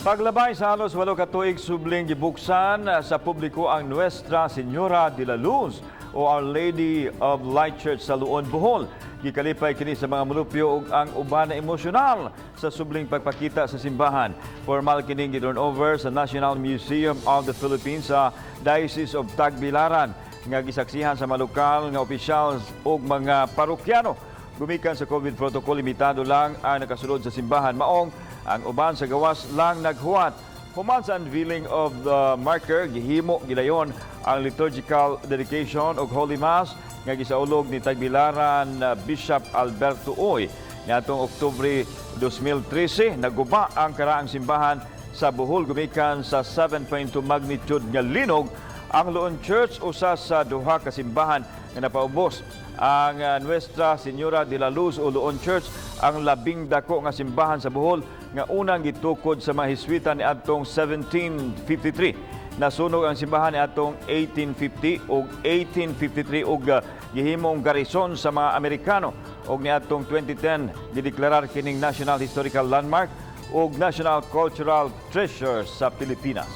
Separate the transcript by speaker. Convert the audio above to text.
Speaker 1: Paglabay sa halos 8 ka tuig, subling gibuksan sa publiko ang Nuestra Señora de la Luz o Our Lady of Light Church sa Loon, Bohol. Gikalipay kini sa mga mulupyo ug ang uban na emosyonal sa subling pagpakita sa simbahan. Formal kining gi-turn over sa National Museum of the Philippines sa Diocese of Tagbilaran nga gisaksihan sa mga lokal nga opisyal ug mga parokyano. Gumikan sa COVID protocol, limitado lang ang nakasulod sa simbahan. Maong ang uban sa gawas lang naghuwat. Human sa unveiling of the marker, gihimo gilayon ang liturgical dedication og Holy Mass nga gisaulog ni Tagbilaran Bishop Alberto Uy. Niadtong Oktubre 2013, naguba ang karaang simbahan sa Bohol gumikan sa 7.2 magnitude nga linog. Ang Loon Church usa sa duha ka simbahan nga napaubos. Ang Nuestra Señora de la Luz o Loon Church ang labing dako nga simbahan sa Bohol nga unang gitukod sa mga Heswita niadtong 1753. Nasunog ang simbahan niadtong 1850 ug 1853 ug gihimong garison sa mga Amerikano, ug niadtong 2010 gideklarar kining National Historical Landmark ug National Cultural Treasure sa Pilipinas.